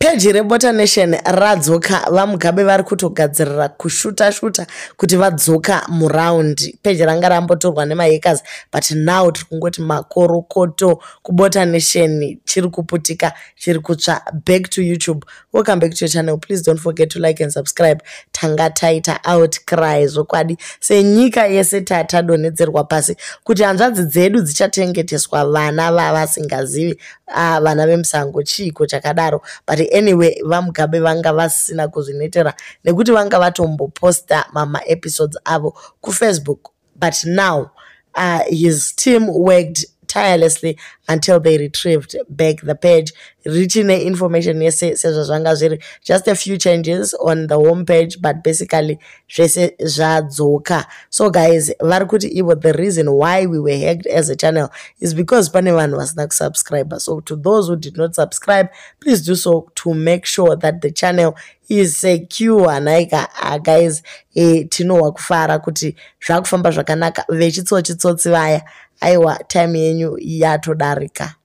Peji reBota Nation radzoka. VaMugabe vari kutogadzirira kushuta shuta kuti vadzoka muraundi. Peji ranga rambotorwa nemahackers, but now tiri kungoti makorokoto kuBota Nation. Chiri kuputika, chiri kutsva. Back to YouTube. Welcome back to your channel. Please don't forget to like and subscribe. Tanga taita outcry zvokwadi senyika yese, tatadonhedzerwa pasi kuti hanzvadzi dzedu dzichatengetswa vana vavasingazivi, vana vemusango. Chiiko chakadaro? But anyway, VaMugabe vanga vasina kuzvinetera nekuti vanga vatomboposta mamaepisodes avo kuFacebook, but now his team worked tirelessly until they retrieved back the page. Richine information yese sezvazvanga zviri, just a few changes on the home page, but basically zvese zvadzoka. So guys, vari kuti ivo the reason why we were hacked as a channel is because pane vanhu vasina kusubscribe. So to those who did not subscribe, please do so to make sure that the channel is secure. Nhaika guys, tinohwa kufara kuti zvakufamba zvakanaka. Vechitsotsi tsotsi vaya, aiwa, time yenyu yatodarika.